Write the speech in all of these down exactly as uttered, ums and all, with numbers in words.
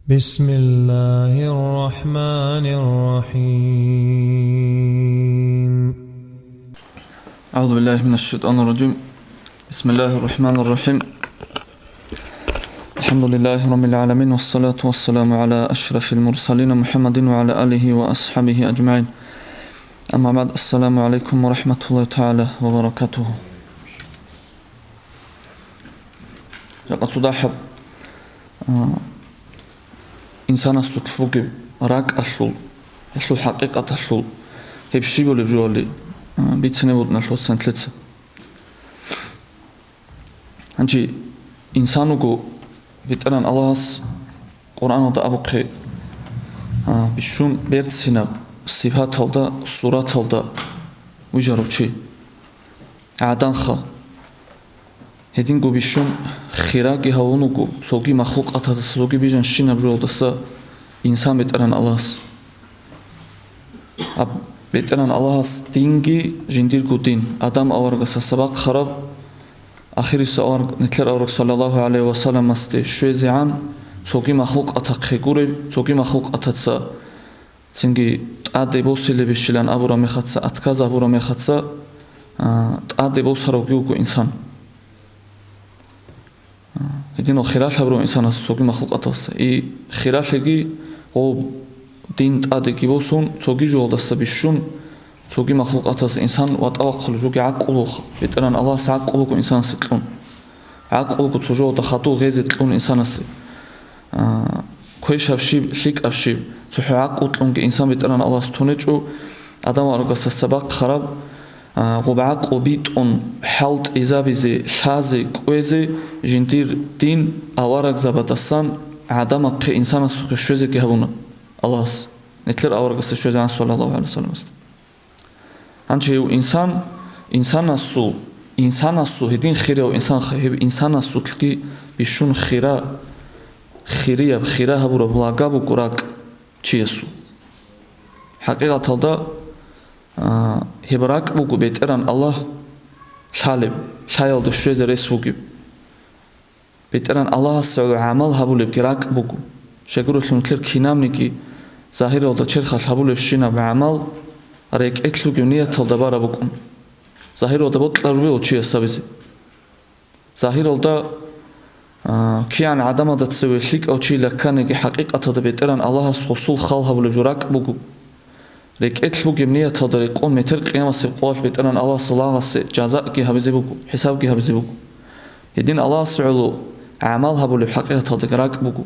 بسم الله الرحمن الرحيم. أعوذ بالله من الشيطان الرجيم. بسم الله الرحمن الرحيم. الحمد لله رب العالمين، والصلاة والسلام على أشرف المرسلين محمد وعلى آله وأصحابه أجمعين. أما بعد، السلام عليكم ورحمة الله تعالى وبركاته. Жакъа цо дагьаб, а, инсанасулъ бугеб ракӀалъул, гьелъул хӀакъикъаталъул гьеб щиб бугеб жоялде, а, бицине букӀиналъул вацанлъица. Гьанже инсан вуго, БетӀеран Аллагьас Къуръаналда абухъе, а, бищун берцинаб сипаталда, сураталда вижарав чи. ГӀаданха. Гьединго бищун хираги гьавун вуго цоги махлукъаталдаса, цоги бижанщинаб жоялдаса инсан БетӀеран Аллагьас. Аб-, БетӀеран Аллагьас динги жиндирго дин, Адам аварагасдаса бахъараб, ахирисеб авараг, нилъер авараг саллаллагьу гӀалайгьи ва салламасде щвезегӀан цоги махлукъатахъе гуреб, цоги махлукъатаца цинги тӀаде босилебищилан абураб мехаца, отказ гьабураб мехаца, а, тӀаде босаравги вуго инсан. А, гьединал хиралъ гьабурав инсанас цоги махлукъаталдаса. И хиралъиги гъоб дин тӀадеги босун, цоги жоялдаса бищун, цоги махлукъаталдаса инсан ватӀа вахъулев жоги гӀакълу вуго. БетӀеран Аллагьас гӀакълу вуго инсанасе кьун. ГӀакълу вуго цо жоялда хадув гъезе кьун инсанасе. А, квешаб щиб, лъикӀаб щиб, цохӀо гӀакълу кьунги инсан БетӀеран Аллагьас тунечӀо, Адам аварагасдаса бахъараб, а, гъоб гӀакълу битӀун хӀалтӀизабизе, лъазе, кӀвезе жиндир дин аварагзабадасан гӀадамахъе, инсанасухъе щвезеги гьабуна Аллагьас, нилъер аварагасда щвезегӀан саллаллагьу гӀалайгьи ва салламасда. Гьанже гьев инсан, инсанасул, инсанасул гьедин хирияв инсанха, гьев инсанасулъги бищун хира, хирияб, хира гьабураб лага буго ракӀ чиясул. ХӀакъикъаталда, а, гьеб ракӀ буго БетӀеран Аллагь лъалеб, лъаялда щвезе рес бугеб. БетӀеран Аллагьасе гӀоло гӀамал гьабулебги ракӀ буго. Щайгурелъул нилъер кинабниги загьиралда черхалъ гьабулебщинаб гӀамал рекӀелъ бугеб нияталда бараб букӀун. Загьиралда бокьараб буго чияс гьабизе. Загьиралда, а, кигӀан гӀадамалда цеве лъикӀав чи лъикӀ кканиги, хӀакъикъаталда БетӀеран Аллагьас гъосул хал гьабулеб жо ракӀ буго. РекӀелъ бугеб нияталда рекъон метер къиямасеб къоялъ БетӀеран Аллагьас лагъасе жазаги гьабизе буго, хӀисабги гьабизе буго. Гьедин Аллагьасе гӀоло гӀамал гьабулеб хӀакъикъаталдаги ракӀ буго.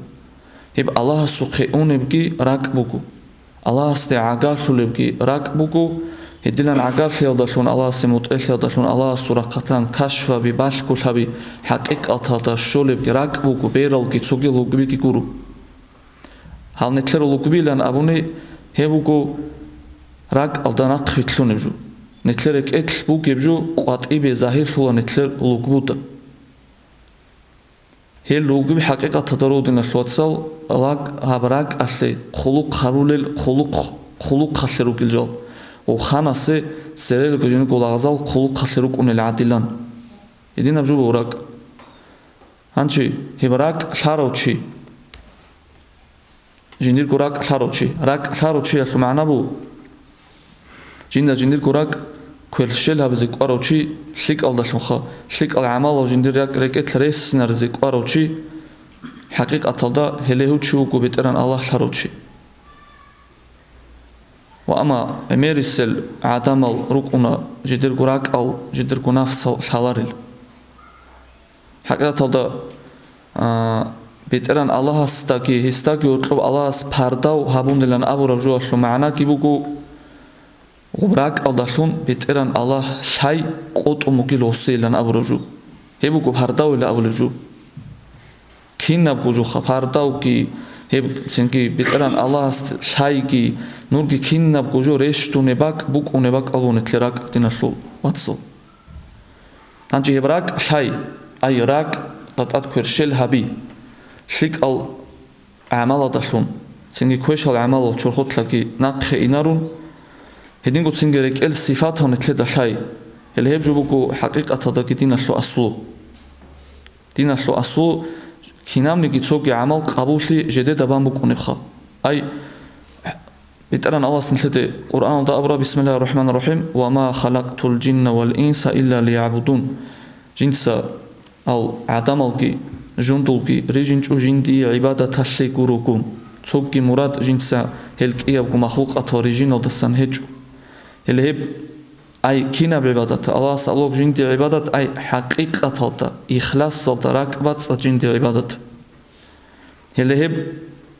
Гьеб Аллагьасухъе унебги ракӀ буго. Аллагьасде гӀагарлъулебги ракӀ буго. Гьединан гӀагарлъиялдалъун, Аллагьасе мутӀигӀлъиялдалъун Аллагьасул рахъалъан кашфаби, балъголъаби, хӀакъикъаталда щолебги ракӀ буго, бералги цоги лугбиги гуро. Гьал нилъер лугбилан абуни, гьеб буго ракӀалда нахъ вилълъунеб жо. Нилъер рекӀелъ бугеб жо къватӀибе загьирлъула нилъер лугбуда. Гьел лугби хӀакъикъаталда руго, диналъул вацал, лаг-, гьаб ракӀалъе хъулухъ гьарулел хъулухъ, хъулухъалъе ругел жал, ва ханасде церелго жиндирго лагъзал хъулухъалъе рукӀунел гӀадилан. Гьединаб жо буго ракӀ. Гьанже гьеб ракӀ лъарав чи, жиндирго ракӀ лъарав чи. РакӀ лъарав чиялъул магӀна буго, жинда жиндирго ракӀ кверщел гьабизе кӀварав чи лъикӀалдалъунха, лъикӀал гӀамалал жиндир ракӀ рекӀелъ ресинаризе кӀварав чи, хӀакъикъаталда гьеле гьев чи вуго БетӀеран Аллагь лъарав чи. Ва амма гӀемерисел гӀадамал рукӀуна жидерго ракӀал, жидерго нафсал лъаларел. ХӀакъикъаталда, а, БетӀеран Аллагьасдаги гьесдаги гьоркьоб Аллагьас пардав гьабунилан абураб жоялъул магӀнаги буго, гъоб ракӀалдалъун БетӀеран Аллагь лъай къотӀун бугел гъосейилан абураб жо. Гьеб буго пардавила абулеб жо. Кинабго жоха, пардавги, гьеб цинги БетӀеран Аллагьас лъайги, нурги, кинабго жо рещтӀунеб бакӀ, букӀунеб бакӀ абуни лъе ракӀ, диналъул вацал. Гьанже гьеб ракӀ лъай, ай, ракӀ, тӀатӀад кверщел гьаби, лъикӀал гӀамаладалъун, цинги квешал гӀамалал чорхолъаги нахъе инарун, гьединго цинги рекӀел сифатал нилъеда лъай, гьеле гьеб жо буго хӀакъикъаталдаги диналъул аслу. Диналъул аслу Кинабниги цоги гӀамал къабуллъи жедеда бан букӀунебха. Ай, БетӀеран Аллагьас нилъеде Къуръаналда абура: «Бисмиллагьир рахӀманир рахӀим, ва ма халакътул жинна вал инса илля лиягӀбудун». Жинца ал гӀадамалги, жундулги рижинчӀо жиндие гӀибадаталъе гурого. Цоги мурад жинца гьел кӀиябго махлукъатал рижиналдасан гьечӀо. Гьеле гьеб, ай, кинаб гӀибадат? Аллагьас абулеб жиндие гӀибадат, ай, хӀакъикъаталда, ихласалда, ракӀбацӀцӀад жиндие гӀибадат. Гьеле гьеб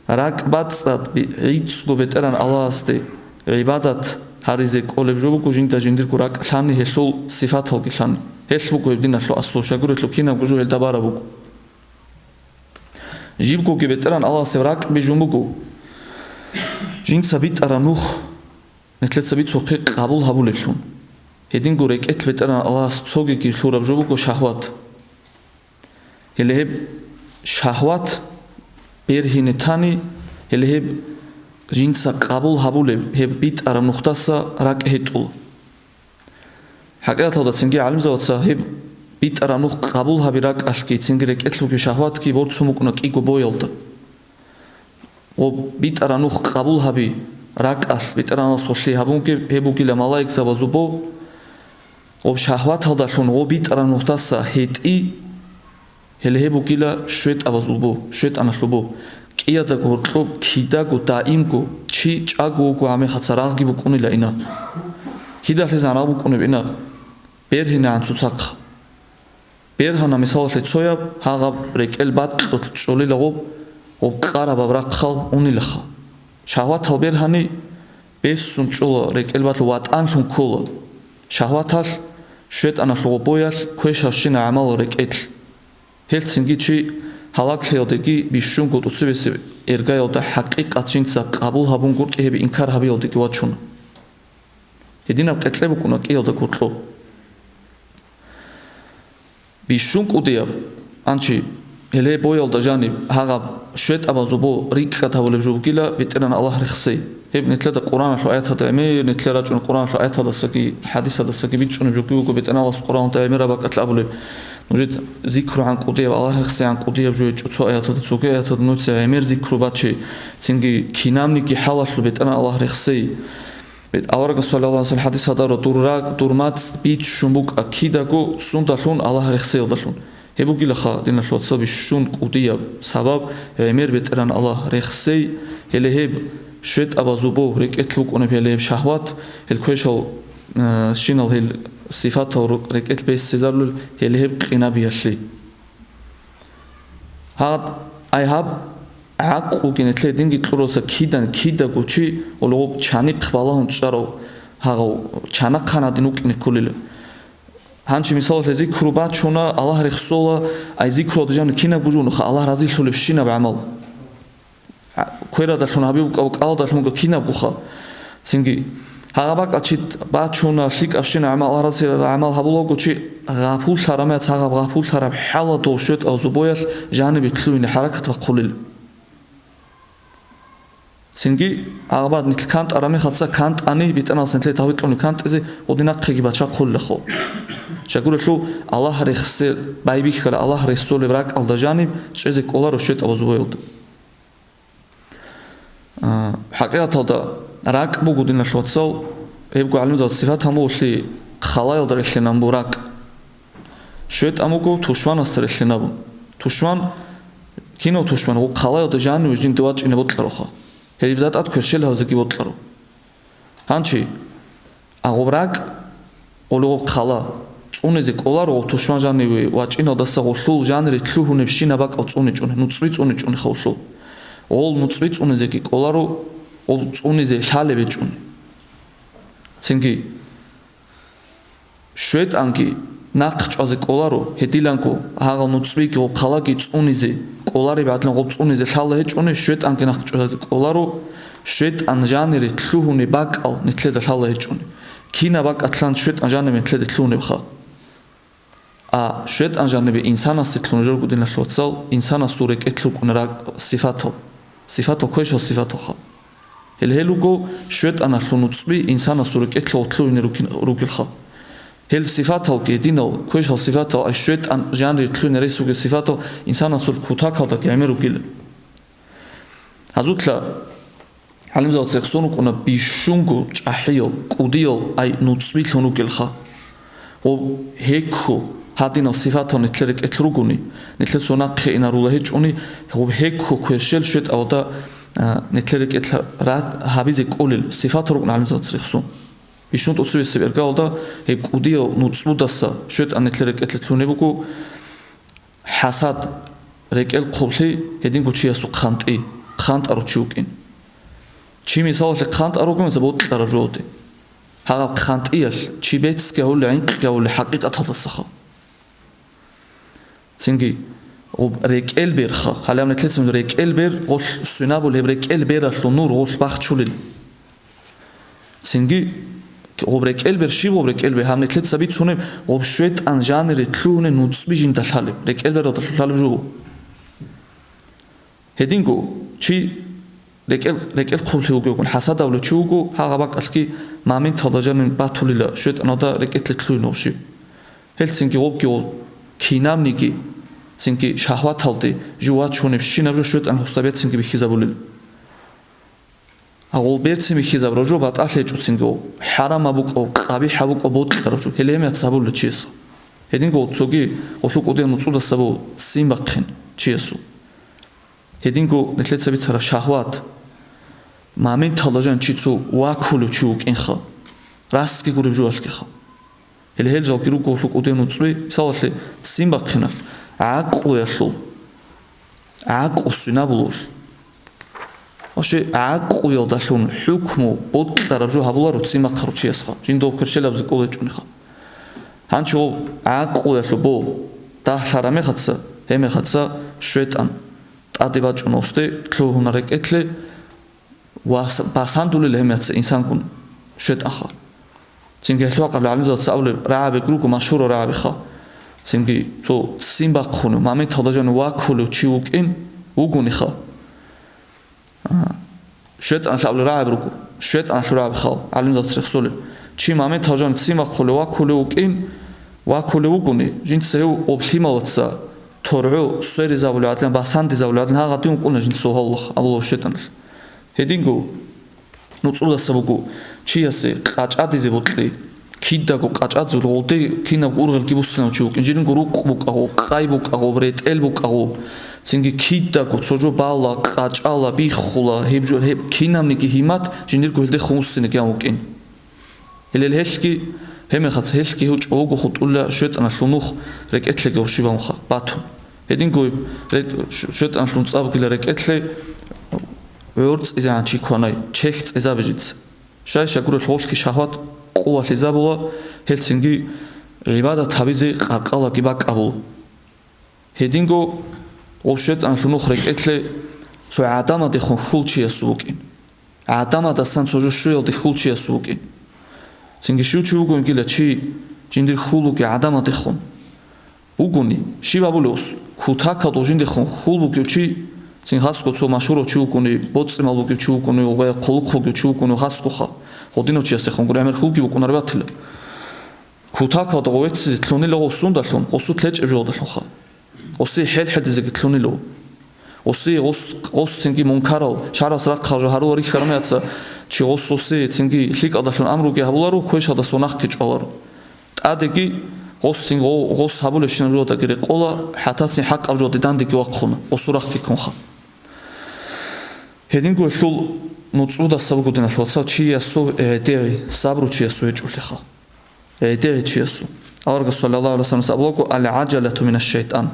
ракӀбацӀцӀад би-, гӀицӀго БетӀеран Аллагьасде гӀибадат гьаризе кӀолеб жо буго жинда жиндирго ракӀ лъани гьелъул сифаталги лъани. Гьелъ буго гьеб диналъул аслу, щайгурелъул кинабго жо гьелда бараб буго. Жибгоги БетӀеран Аллагьас гьеб ракӀ бижун буго жинца битӀараб нух нилъеца бицухъе къабул гьабулеблъун. Гьединго рекӀелъ БетӀеран Аллагьас цогиги лъураб жо буго шагьват. Гьеле гьеб шагьват бергьине тани, гьеле гьеб жинца къабул гьабулеб гьеб битӀараб нухдаса ракӀ гьетӀула. ХӀакъикъаталда цинги гӀалимзабаца гьеб битӀараб нух къабул гьаби ракӀалъги, цинги рекӀелъ бугеб шагьватги борцун букӀуна кӀиго боялда. Гъоб битӀараб нух къабул гьаби ракӀалъ БетӀеран Аллагьас гъолъие гьабунги гьеб бугила малаикзабазул бо, гъоб шагьваталдалъун гъоб битӀараб нухдаса гьетӀи, гьеле гьеб бугила щветӀабазул бо, щветӀаналъул бо. КӀияда гьоркьоб кидаго даимго чи чӀаго вуго гьамехаца рагъги букӀунила ина. Кидалъе занал букӀунеб ина? БергьинегӀан цоцахъ. Бергьана, мисалалъе, цояб гьагъаб рекӀел бакьулъ чӀолила гъоб, гъоб къарабаб рахъал унилаха. Шагьватал бергьани, бесун чӀола, рекӀел балъу ватӀанлъун ккола. Шагьваталъ, щветӀаналъул гъоб боялъ квешавщина гӀамал рекӀелъ. Гьелцинги чи гьалаглъиялдеги бищунго тӀоцебесеб эргаялда хӀакъикъат жинца къабул гьабунгутӀи гьеб инкар гьабиялдеги вачуна. Гьединаб къеркье букӀуна кӀиялда гьоркьоб. Бищун кӀудияб, анчи, гьеле боялда жаниб гьагъаб щветӀабазул бо рикӀкӀад гьавулеб жо бугила БетӀеран Аллагь рехсей. Гьеб нилъеда Къуръаналъул аяталда гӀемер, нилъер рачӀун Къуръаналъул аяталдасаги, хӀадисалдасаги бичӀчӀунеб жоги буго БетӀеран Аллагьас Къуръаналда гӀемераб бакӀалъ абулеб. Нужеца зикру гьан кӀудияб, Аллагь рехсей гьан кӀудияб жо гьечӀо цо аяталда, цоги аяталда нуца гӀемер зикру баче, цинги кинабниги хӀалалъул БетӀеран Аллагь рехсей. Бет-, аварагас, саллаллагьу гӀалайгьи ва саллам, хӀадис гьадаро: «Дур ракӀ, дур мацӀ биччун букӀа кидаго сундалъун, Аллагь рехсеялдалъун». Гьеб бугилаха, диналъул вацал, бищун кӀудияб сабаб гӀемер БетӀеран Аллагь рехсей, гьеле гьеб щветӀабазул бо рекӀелъ букӀунеб, гьеле гьеб шагьват, гьел квешал, э, щинал гьел сифатал рукъ рекӀелъ бессезарулел, гьеле гьеб къинабиялъе. Гьаб, ай гьаб, гӀакълуги нилъее динги кьуралса кидан, кидаго чи гъолгъуб чанихъ балагьун чӀарав, гьагъав чанахъан гьадин вукӀине кколила. Гьанчи, мисалалъе, зикру бачуна, Аллагь рехсола, ай зикруялда жаниб кинабго жо бугоха, Аллагь разилъулебщинаб гӀамал. Кверадалъун гьабиуб кӀалдалъунго кинабгоха. Цинги, гьагъаб бакӀал чи бачуна, лъикӀабщина гӀамал, гӀарац гӀамал гьабулаго чи гъапуллъараб мехалъ, гьагъаб гъапуллъараб хӀалалда щветӀал зобоялъ жанибе лъугьине хӀаракат бахъулел. Цинги, гьагъаб нилъ кантӀараб мехалъ кантӀани, битӀаналъ нилъее тавбикьуни кантӀизе, гъудинахъеги бачахъулелъул. Щайгурелъул Аллагь рехсел байбихьала, Аллагь рехсолеб ракӀалда жаниб чӀезе кӀоларо щветӀал зобоялда. А, хӀакъикъаталда ракӀ буго, диналъул вацал, гьебго гӀалимзабаз сифат гьабулелъи халаялда релълъинабун буго ракӀ. ШайтӀан буго тушманасда релълъинабун. Тушман, кинав тушман? Гъоб халаялда жаниве жинде вачӀине бокьароха. Гьеб датӀад кверщел гьавзеги бокьаро. Гьанчи, агъоб ракӀ, гъолгъоб хала, цӀунизе кӀоларо гъоб тушман жаниве вачӀиналдаса гъолъул жанире лъугьунебщинаб бакӀал цӀуничӀони, нуцӀби цӀуничӀони гъолъул. Гъол нуцӀби цӀунизеги кӀоларо, гъоб цӀунизе лъалеб гьечӀони. Цинги, ШайтӀанги нахъ чӀвазе кӀоларо, гьединго гьагъал нуцӀбиги гъоб халаги цӀунизе кӀолареб гӀадлан гъоб цӀунизе лъала гьечӀони, шайтӀанги нахъ чӀвазе кӀоларо, шайтӀан жанире лъугьунеб бакӀал нилъеда лъала гьечӀони. Кинаб бакӀалъан шайтӀан жаниве нилъеда лъугьунебха? А шайтӀан жанибе инсанасде лъугьунеб жо буго, диналъул вацал, инсанасул рекӀелъ рукӀуна ракӀ-, сифатал. Сифатал квешал сифаталха. Гьел гьел руго шайтӀаналъул нуцӀби инсанасул рекӀелъ гъоб лъугьине рукин-, ругелха. Гьел сифаталги гьединал, квешал сифатал, ай щветӀан жанир лъугьине рес бугел сифатал инсанасул кутакалда гӀемер ругила. Гьазулъа гӀалимзабаца рехсон рукӀуна бищунго чӀахӀиял, кӀудиял, ай нуцӀбилъун ругелха. Гъоб гьекко гьадинал сифатал нилъер рекӀелъ ругони, нилъер цо нахъе инарула гьечӀони, гъоб гьекко кверщел щветӀалда, а, нилъер рекӀелъ ра-, гьабизе кӀолел сифатал рукӀуна гӀалимзабаца рехсон. Бищун тӀоцебесеб эргалда гьеб кӀудиял нуцӀбудаса щветӀан нилъер рекӀелъе лъугьунеб буго хӀасад, рекӀел хъублъи, гьединго чиясул хъантӀи, хъантӀарав чи вукӀин. Чи мисалалъе хъантӀарав вуго, мисал, бокьараб жоялде. Гьагъаб хъантӀиялъ чи бецги гьавулел, гӀинкъги гьавулел хӀакъикъаталдасаха. Цинги гъоб рекӀел берха, гьале гьаб нилъеца рекӀел бер, гъолъ сунабул гьеб рекӀел бералъул нур гъолъ бахчулел. Цинги гъоб рекӀел бер, щиб гъоб рекӀел бер, гьаб нилъеца бицунеб, гъоб щветӀан жанире лъугьуне нуцӀби жинда лъалеб, рекӀел бералда лъалеб жо. Гьединго чи рекӀел, рекӀел хъублъи вугевгун хӀасадавлев чи вуго, гьагъаб бакӀалъги моменталда жаниб батулила щветӀаналда рекӀелъе лъугьине гъоб щиб. Гьелцинги гъобги гъол кинабниги, цинги шагьваталде жив вачунебщинаб жо щветӀан гъосда берцинги бихьизабулел. Гъол берцин бихьизабураб жо батӀалъи гьечӀоцинги гъол, хӀарамаб букӀав, къабихӀаб букӀав бокьараб жо, гьеле гьемияц гьабулел чиясул. Гьединго цоги гъолъул кӀудиял нуцӀудаса буго ццин бахъин чиясул. Гьединго нилъеца бицараб шагьват, моменталда жан чи цо вакулев чи вукӀинха, расги гуреб жоялъгиха. Гьеле гьел жалги руго гъолъул кӀудиял нуцӀби, мисалалъе, ццин бахъиналъ, гӀакълуялъул, гӀакълу сунабулел. Вообще, гӀакълуялдалъун хӀукму бокьараб жо гьабуларо ццин бахъарав чиясха, жинда гьеб кверщел гьабизе кӀолеб гьечӀониха. Гьанчо гъоб гӀакълуялъул бо дагьлъараб мехаца, гьеб мехаца щветӀан тӀаде бачӀун гъосде лъугьуна рекӀелъе, ва с-, басандулел гьемияца инсангун щветӀаха. Цинги гьелъул гӀакъаб гӀалимзабаца абулеб рагӀабиги руго, машгьурал рагӀабиха. Цинги цо ццин бахъунев, моменталда жан вакулев чи вукӀин вугониха. А, щветӀаналъ абулеб рагӀаби руго, щветӀаналъул рагӀабихал гӀалимзабаца рехсолел. Чи моменталда жан ццин бахъулев, вакулев вукӀин, вакулев вугони, жинца гьев гъоб лъималаца торгӀо сверизабулев гӀадлан, басандизабулев гӀадлан, гьагъадин вукӀуна жинца гьавулахъ, абулев щветӀаналъ. Гьединго нуцӀудаса буго чиясе къачӀадизе бокьи, кидаго къачӀадзе, гъолде кинабго ургъелги буссинав чи вукӀин, жиринго рукъ букӀагъо, къай букӀагъо, ретӀел букӀагъо, цинги кидаго цо жо бала, къачӀала, биххула, гьеб жо, гьеб кинабниги гьимат жиндирго гьелдехун вуссинеги гьан вукӀин. Гьелел гьелъги, гьеб мехаца гьелъги гьев чӀобого хутӀула щветӀаналъул нух рекӀелъеги гъоб щибаб муха батун. Гьединго рет-, щ-, щветӀаналъул нуцӀа бугила рекӀелъе гӀорцӀизегӀан чи кванай, чехь цӀезаби жинца. Щай-щай гурелъ гъолъги шагьват къувалъизабула, гьелцинги гӀибадат гьабизе къаркъалаги бакӀ абула. Гьединго гъоб щветӀаналъул нух рекӀелъе цо гӀадамадехун хьул чиясул вукӀин. ГӀадамадасан цо жо щуялде хьул чиясул вукӀин. Цинги щив чи вугонгила чи жиндир хьул вугев гӀадамадехун. Вугони, щиб абулев ус, кутакалда жиндехун хьул вугев чи, цин хасго цо машгьурав чи вугони, боцӀимал вугев чи вугони, гъоя хъулухъ вугев чи вугони, хасгоха, гъодинав чиясдехун гури гӀемер хьулги букӀунареб батила. Кутакалда гъовецизе лъунила гъосундалъун, гъосу лъечӀеб жолдалъунха. Гъоси хӀел-хӀелдизеги лъунило. Гъоси гъос-, гъос цинги мункарал, шарас рахъал жо гьарула рихьараб мехаца, чи гъос гъоси цинги лъикӀалдалъун амруги гьабуларо, квешалдаса нахъги чӀваларо. ТӀадеги гъос цин гъо-, гъос гьабулебщинаб жодаги рекъола, хӀатта цин хӀакъаб жоди дандеги вахъуна, гъосу рахъги ккунха. Гьединго гьелъул нуцӀудаса буго, диналъул вацал, чиясул гӀедегӀи, сабру чиясул гьечӀолъиха. ГӀедегӀи чиясул. Аварагас саллаллагьу гӀалайгьи вассалам абулаго: «Ал-гӀажалату минаш-шайтӀан».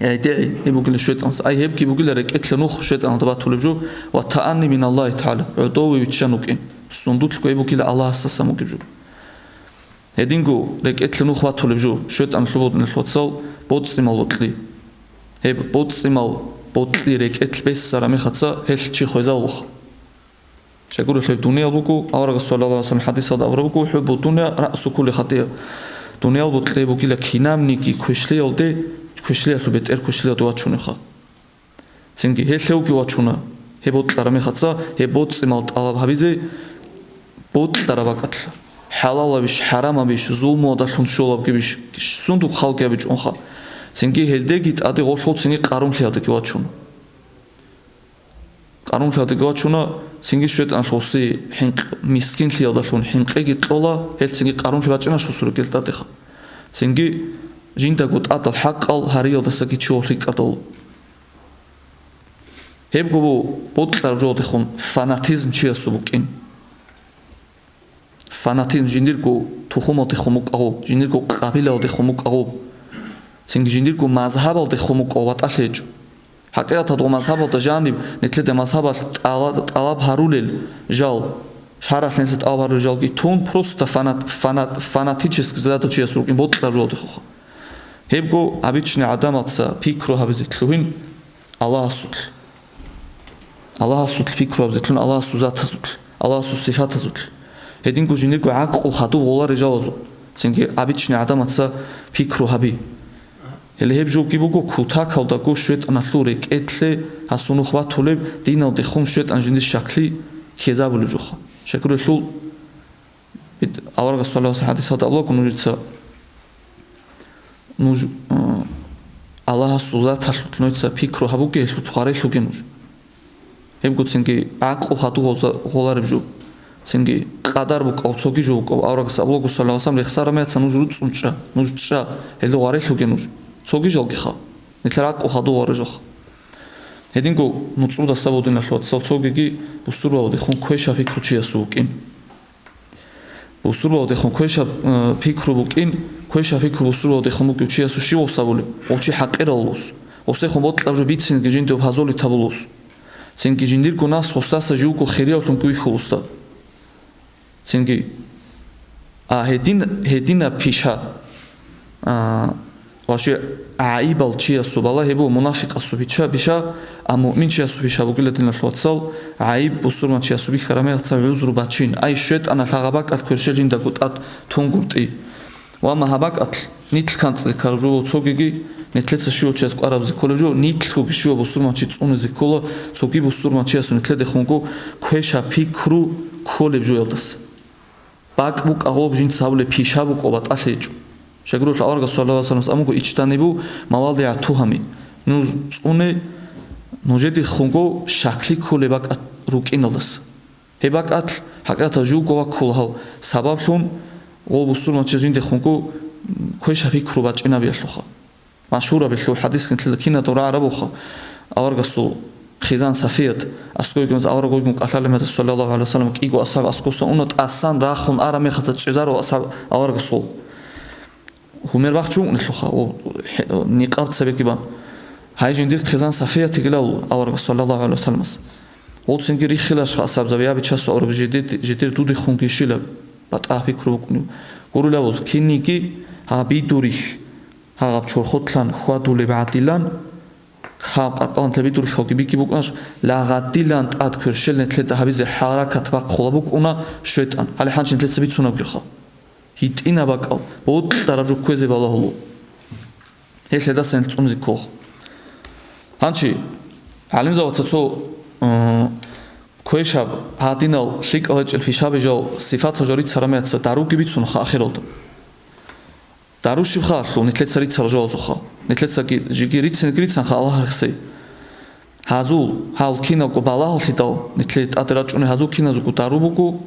ГӀедегӀи, гьеб бугила шайтӀанас. Ай, гьебги бугила рекӀелъа нух шайтӀаналда батулеб жо, ва таанни миналлагьи тагӀала, гӀодове виччан вукӀин, сундулъго гьеб бугила Аллагьасдасан бугеб жо. Гьединго рекӀелъа нух батулеб жо, шайтӀаналъул, диналъул вацал, боцӀцӀимал бокьи. Гьеб боцӀцӀимал бокьи рекӀелъ бессараб мехаца гьелъ чи хвезавулаха. Щайгурелъул дуниял буго, аварагас саллаллагьу гӀалайгьи вассалам хӀадисалда абураб буго: «ХӀуббу дунья раъсу кулли хатӀия». Дуниял бокьи бугила кинабниги квешлъиялде, квешлъиялъул бетӀер квешлъиялде вачунеха. Цинги гьелъ гьевги вачуна, гьеб бокьараб мехаца, гьеб боцӀцӀимал тӀалаб гьабизе бокьараб бакӀалъа. хӀалалабищ, хӀарамабищ, зулмуялдалъун щолабгибищ, сундухъ халги абичӀунха. Цинги гьелдеги тӀаде гъолъул цинги къарумлъиялдаги вачуна. Къарумлъиялдаги вачуна, цинги шайтӀаналъ гъоси хӀинкъ-, мискинлъиялдалъун хӀинкъиги кьола, гьел цинги къарумлъи бачӀина шусурукел тӀадеха. Цинги жиндаго тӀадал хӀакъал гьариялдасаги чи гъорлъи кӀадал. Гьебго бу-, бокьараб жолдехун фанатизм чиясул букӀин. Фанатизм жиндирго тухумалдехун букӀа гъоб, жиндирго къабилалдехун букӀа гъоб, цинги жиндирго мазгьабалдехун букӀа гъоб батӀалъи гьечӀо. ХӀакъикъаталда гъо мазгьабалда жаниб, нилъеда мазгьабалъ тӀала-, тӀалаб гьарулел жал, шаргӀалъ нилъеца тӀалаб гьарулел жалги тун, просто фанат-, фанат-, фанатический задав чиясул рукӀин бокьараб жолдехуха. Гьебго обычный гӀадамаца пикру гьабизе лъугьин Аллагьасулъ. Аллагьасулъ пикру гьабизе лъугьин Аллагьасул затазулъ, Аллагьасул сифатазулъ. Гьединго жиндирго гӀакълу хадуб гъоларел жалазул, цинги обычный гӀадамаца пикру гьаби. Гьеле гьеб жолги буго кутакалдаго шайтӀаналъул рекӀелъе гьасунухъ батулеб, диналдехун шайтӀан жиндир шакли ккезабулеб жоха. Щакурелъул Бит-, аварагас саллаллагьу гӀалайгьи ва саллам хӀадисалда абулаго нужеца, нуж, а, Аллагьасул заталъулъ нужеца пикру гьабуге, гьелъулъ гъварелъуге нуж. Гьебго цинги гӀакълу хадуб гъолареб жо, цинги къадар букӀав, цоги жо букӀав. Аварагас абулаго саллаллагьу гӀалайгьи ва саллам рехсараб меца нуж руцӀцӀун чӀа, нуж чӀа, гьелъул гъварелъуге нуж. Цоги жалгиха, нилъер гӀакълу хадуб гъвареб жоха. Гьединго нуцӀбудаса бугин алъуцал цогиги бусурбабудехун квеша пикру чиясул вукӀин. Бусурбабудехун квешаб, э, пикру букӀин, квешаб пикру бусурбабудехун букӀив чиясул щив гъос абулеб? Гъов чи хӀакъирав вулус. Гъосдехун бокьараб жо бицинги жинда гьаб гьазолитаб вулус. Цинги жиндирго нафс гъосдаса живго хириявлъун гуйхьулусда. Цинги, а, гьедин, гьединаб пиша, а, Ва щай гӀайибал чиясул бала гьеб буго мунафикъасул бича-, биша, а муъминчиясул биша бугила, диналъул вацал, гӀайиб бусурманчиясул бихьараб мехалъ гӀузру бачин, ай, шайтӀаналъ гьагъаб бакӀалъ кверщел жиндаго тӀад тунгутӀи. Ва амма гьаб бакӀалъ нилъ канцӀе ккараб жо буго цогиги, нилъеца щивав чияс кӀварабизе кколеб жо, нилъгоги щивав бусурманчи цӀунизе ккола, цоги бусурманчиясул нилъедехунго квеша пикру кколеб жоялдаса. БакӀ букӀа гъоб жинца гьабулеб пиша букӀа батӀалъи гьечӀо. Щайгурелъул аварагас, саллаллагьу гӀалайгьи ва саллам, амуго ичтанибу мавадигӀа тухами. Нуж цӀуне нужедехунго шакли кколеб бакӀат рукӀиналдаса. Гьеб бакӀат хӀакъикъаталда живго ваккула гьав, сабаблъун гъов бусурманчияс жиндехунго квеша пикру бачӀинабиялъулха. Машгьураб гьелъул хӀадис нилъеда киназдаго рагӀарабуха, аварагасул хъизан Сафият, аскӀовегуназ авараг вугин кӀалъалеб мехалъ, саллаллагьу гӀалайгьи ва саллам, кӀиго асхӀаб аскӀосан уна, тӀасан рахун араб мехалъ чӀезарав асхӀаб аварагасул гьумер бахчун вукӀунелъулха, о, хӀе-, никъаб цебеги бан. Гьай жиндир хъизан Сафият йигилан аварагас, саллаллагьу гӀалайгьи ва салламас. Гъоцинги риххилаш асхӀабзаби, я Бичасул авараг, жидер, жидер дудехунги щилаб, батӀа пикру букӀунев. Гурилавуз, кинниги гьаб бидурихь, гьагъаб чорхолъан хьвадулеб гӀадилан, гьаб къаркъалан лъабидурхьалги бикӀи букӀунаш, лагъадилан тӀад кверщел нилъеда гьабизе хӀаракат бахъула букӀуна шайтӀан. Гьале гьанже нилъеца бицунабгиха. ГьитӀинаб бакӀал, бокьараб жо кквезе балагьуло. Гьелъ гьелдасан гьел цӀунизе ккола. Гьанчи, гӀалимзабаца цо, м, квешаб, гьадинал лъикӀал гьечӀел пишаби жал сифатал жал рицараб мехалъ даруги бицунаха ахиралда. Дару щибха алъул, нилъеца рицарал жоязухъа. Нилъецаги жеги рицинги рицанха Аллагь рехсей. Гьазул, гьал киналго балагьаллъидал, нилъее тӀаде рачӀуней гьазул киназулго дару буго,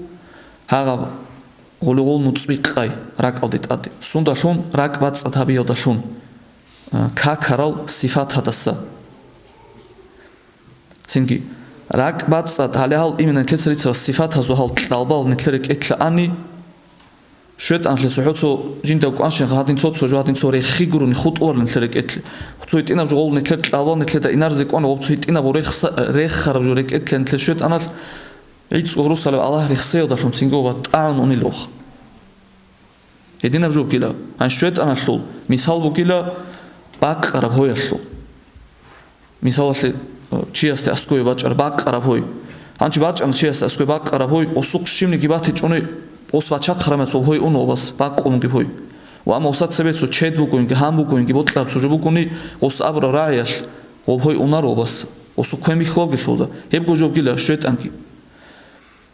гьагъаб гъулигъул нуцӀби къай ракӀалде тӀаде. Сундалъун? РакӀ бацӀцӀад гьабиялдалъун, а, какарал сифат гьадаса. Цинги, ракӀ бацӀцӀад, гьале гьал именно нилъеца рицарал сифатазул гьал кьалбал нилъер рекӀелъа ани, шайтӀаналъе цохӀо цо жинда кӀванщинха гьадин цо-цо жо, гьадин цо рехи гурони хутӀуларин нилъер рекӀелъе. Цо гьитӀинаб жо гъол нилъер кьалбал нилъеда инаризе кӀван, гъоб цо гьитӀинаб рехса-, рехараб жо рекӀелъе нилъер шайтӀаналъ гӀицӀго русалев Аллагь рехсеялдалъун цинги ва тӀагӀун унел вух. Гьединаб жо бугила, гьанже шайтӀаналъул мисал бугила бакъараб гьоялъул. Мисалалъе, э, чиясде аскӀове бачӀараб бакъараб гьой. Гьанчи бачӀана чиясде аскӀове бакъараб гьой, осухъ щибниги батичӀони, ос бачахъараб мехалъ гьой уна обас, бакъунги гьой. Ва амма оса цебе цо чед бугоинги, гьан бугоинги, бокьараб цо жо бугони, ос абураб рагӀиялъ гъоб гьой унаро обас, осухъ квен бихьулабгелъулда, гьебго жо бугила шайтӀанги.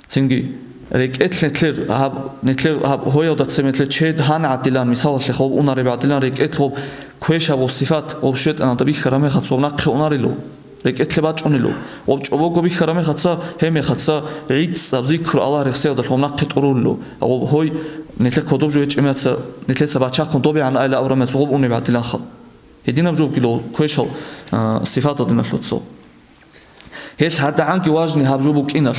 Цинги, РекӀелъ нилъер гьаб, нилъер гьаб гьоялда цебе нилъер чед гьан гӀадилан, мисалалъе, гьоб унареб гӀадилан рекӀелъ гьоб квешаб гьоб сифат гьоб шайтӀаналда бихьараб мехалъ гьоб нахъе унарило, рекӀелъе бачӀунило. Гьоб чӀобого бихьараб мехалъ, гьеб мехалъ гӀицӀаб зикру Аллагь рехсеялдалъун нахъе тӀурулило. Гьоб гьой нилъер кодоб жо гьечӀеб мехалъ, нилъеца бачахъун добегӀан айила абураб мехалъ гьоб унеб гӀадиланха. Гьединаб жо бугила квешал, а, сифатал диналъул вацал. Гьелъ гьадагӀанги важни гьаб жо букӀиналъ,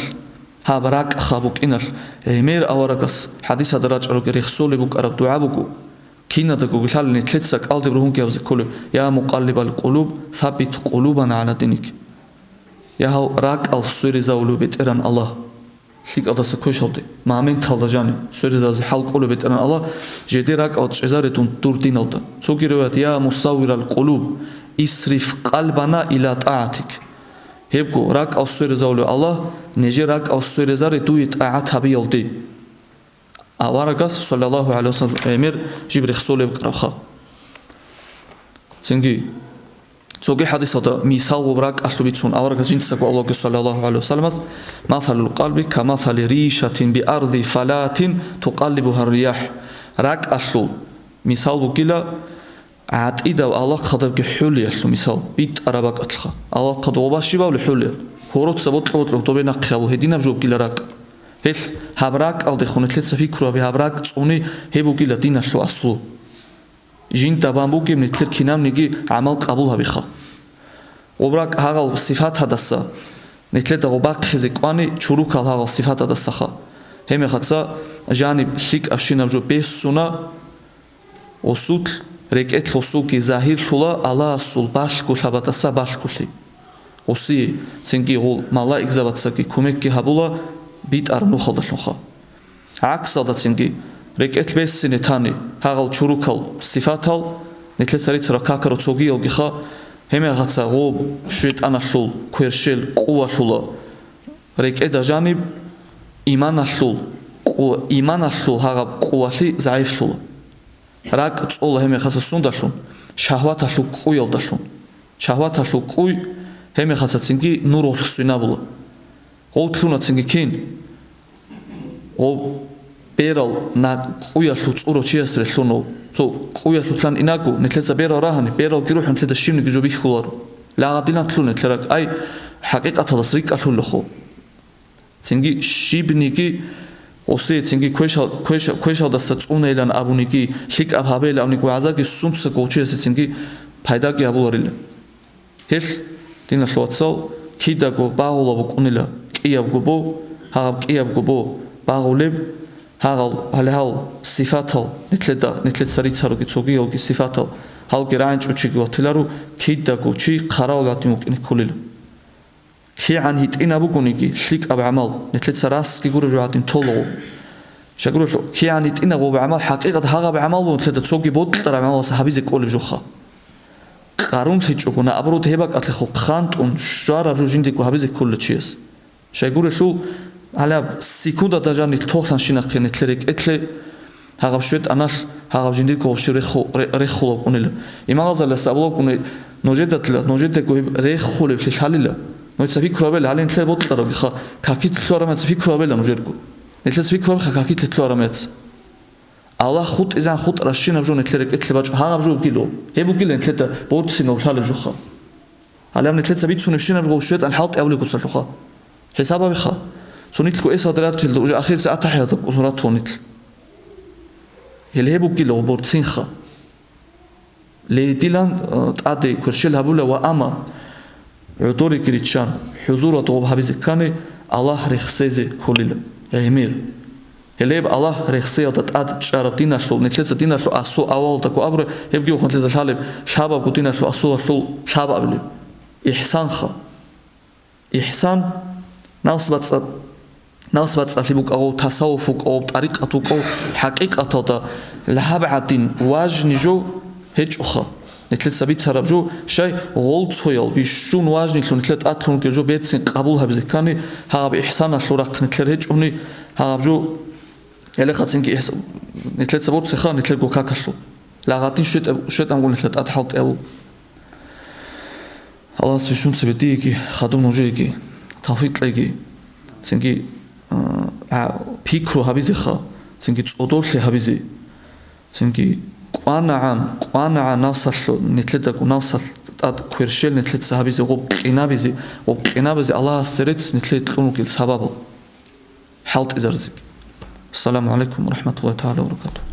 гьаб ракӀха букӀиналъ, гӀемер аварагас хӀадисалда рачӀарабги рехсолеб букӀараб дугӀа буго. Кинадаго лъалеб нилъеца кӀалдиб ругьунги гьабизе кколеб: «Я мукъаллибал къулуб, саббит къулубана гӀала диник». Я гьав ракӀал сверизавулев БетӀеран Аллагь. ЛъикӀалдаса квешалде, моменталда жаниб, сверизаразе хӀал кӀолев БетӀеран Аллагь, жеде ракӀал чӀезаре дун дур диналда. Цоги риваят: «Я мусаввирал къулуб, исриф къалбана иля тӀагӀатик». Гьебго, ракӀал сверизавулев Аллагь, нижер ракӀал сверизаре дуе тӀагӀат гьабиялде. Аварагас, саллаллагьу гӀалайгьи вассалам, гӀемер жиб рехсолеб букӀарабха. Цинги, цоги хӀадисалда мисал ва ракӀалъул бицун аварагас жинцаго Аллагьги, саллаллагьу гӀалайгьи вассаламас: «Масалул къалби ка масали ришатин би арди фалатин тукъаллибугьар рияхӀ». РакӀалъул мисал бугила гӀатӀидав алахъадабги хӀулиялъул мисал, битӀараб бакӀалъха. Алахъад гъоба щиб абули хӀулиял? Гьороца бокьа-бокьа добе нахъе гьабул гьединаб жо бугила ракӀ. Гьелъ гьаб ракӀалдехун нилъеца пикру гьабе, гьаб ракӀ цӀуни, гьеб бугила диналъул аслу. Жинда бан бугеб нилъер кинабниги гӀамал къабул гьабиха. Гъоб ракӀ гьагъал сифатадаса, нилъеда гъоб бахъизе кӀвани чурукал гьагъал сифатадасаха. Гьеб мехалъ жаниб лъикӀабщинаб жо бессуна, гъосулъ рекӀелъ гъосулги загьирлъула Аллагьасул балъголъабадаса балъголъи. Гъосие цинги гъол малаикзабацаги кумекги гьабула битӀараб нухалдалъунха. ГӀаксалдацинги, рекӀелъ бессине тани гьагъал чурукал сифатал, нилъеца рицарал какарал цогиялгиха, гьеб мехалъ гъоб шайтӀаналъул кверщел къувалъула, рекӀеда жаниб иманалъул къу-, иманалъул гьагъаб къувалъи загӀифлъула. РакӀ цӀола гьеб мехалъ сундалъун? Шагьваталъул къуялдалъун. Шагьваталъул къуй гьеб мехалъ цинги нур гъолъ свинабула. Гъов лъуна цинги кин? Гъов берал на-, къуялъул цӀурав чиясде лъуна. Цо къуялъулъан инаго, нилъеца берал рагьани, бералги рухӀун нилъеда щибниги жо бихьуларо. Лагъадилан лъуна нилъер ракӀ, ай, хӀакъикъаталдас рикӀкӀалъулехъо. Цинги щибниги, гъосие цинги квешал-, квеша-, квешалдаса цӀунейилан абуниги, лъикӀаб гьабейилан абуниги, вагӀзаги сунцаго гъов чиясе цинги пайдаги гьабуларила. Гьелъ, диналъул вацал, кидаго багъула букӀунила кӀиябго бо, гьагъаб кӀиябго бо багъулеб, гьагъал, гьале гьал сифатал, нилъеда, нилъеца рицароги цогиялги сифатал, гьалги рагӀинчӀо чиги ватиларо, кидаго чи хъаравул гӀадин вукӀине кколила. КигӀан гьитӀинаб бугониги лъикӀаб гӀамал, нилъеца расги гуреб жо гьадин толаго. Щай гурелъул, кигӀан гьитӀинаб гъоб гӀамал, хӀакъикъат гьагъаб гӀамал бугин, нилъеда цоги бокьараб гӀамалалъа гьабизе кӀолеб жоха. КъарунлъичӀого, наоборот, гьеб бакӀалъехо хъантӀун щвараб жо жиндего гьабизе кколила чияс. Щай гурелъул, гьалаб секундада жанир толъанщинахъе нилъер рекӀелъе, гьагъаб шайтӀаналъ, гьагъаб жиндирго вообще реху-, ре-, рехулев вукӀунила. Имам Гъазалияс абулев вукӀуна, нужедатила, нужедаго гьеб рехулеблъи лъалила. Нужеца пикру гьабела, гьале нилъер бокьарабиха, какилъе лъугьараб мехалъ пикру гьабела нужерго. Нилъеца пикру гьабиха, какилъе лъугьараб мехалъ. Аллагь хутӀизегӀан хутӀарабщинаб жо нилъер рекӀелъе бачӀо, гьагъаб жо бугило. Гьеб бугила нилъеда борцинав лъалеб жоха. Гьале гьаб нилъеца бицунебщинаб гъов шайтӀан хӀалтӀи абулеб куцалъуха. ХӀисаб гьабиха. Цо нилъго эсалда ратулелда уже ахирисеб атахӀияталда кӀузун ратула нилъ. Гьеле гьеб бугила гъоб борцинха. Ле дилан, э, тӀаде кверщел гьабула ва амма гӀодориги риччан, хӀузуралда гъоб гьабизе ккани, Аллагь рехсезе кколила. ГӀемер. Гьелеб Аллагь рехсеялда тӀад чӀараб диналъул, нилъеца диналъул асул авалалдаго абураб, гьебги вухъун нилъеда лъалеб, лъабабго диналъул асулалъул лъабабилеб. Ихсанха. Ихсан, напс бацӀцӀа-, напс бацӀцӀалъи букӀа гъов, тасаввуф букӀа гъов, тӀарикъат букӀа гъов, хӀакъикъаталда лъаб гӀадин важни жо гьечӀоха. Нилъеца бицараб жо, щай гъолцоял бищун важнилъун нилъер тӀадлъун ругел жо берцин къабул гьабизе ккани, гьаб ихсаналъул рахъ нилъер гьечӀони, гьаб жо гьелехъацинги ихс-, нилъеца борцеха нилъерго какалъул. Лагъатин щветӀаб-, щветӀамгун нилъер тӀад хӀалтӀи гьабу. Аллагьас бищун цебе диеги, хадуб нужееги тавфикъ кьеги. Цинги а, пикру гьабизеха, цинги цӀодорлъи гьабизе, цинги кӀванагӀан, кӀванагӀан навсалъ, нилъедаго навсалъ тӀад кверщел нилъеца гьабизе, гъоб къинабизе, гъоб къинабизе Аллагьасде рецц нилъее кьун ругел сабабал хӀалтӀизарзеги. Ассаламу гӀалайкум ва рахӀматуллагьи тагӀала ва баракатугьу.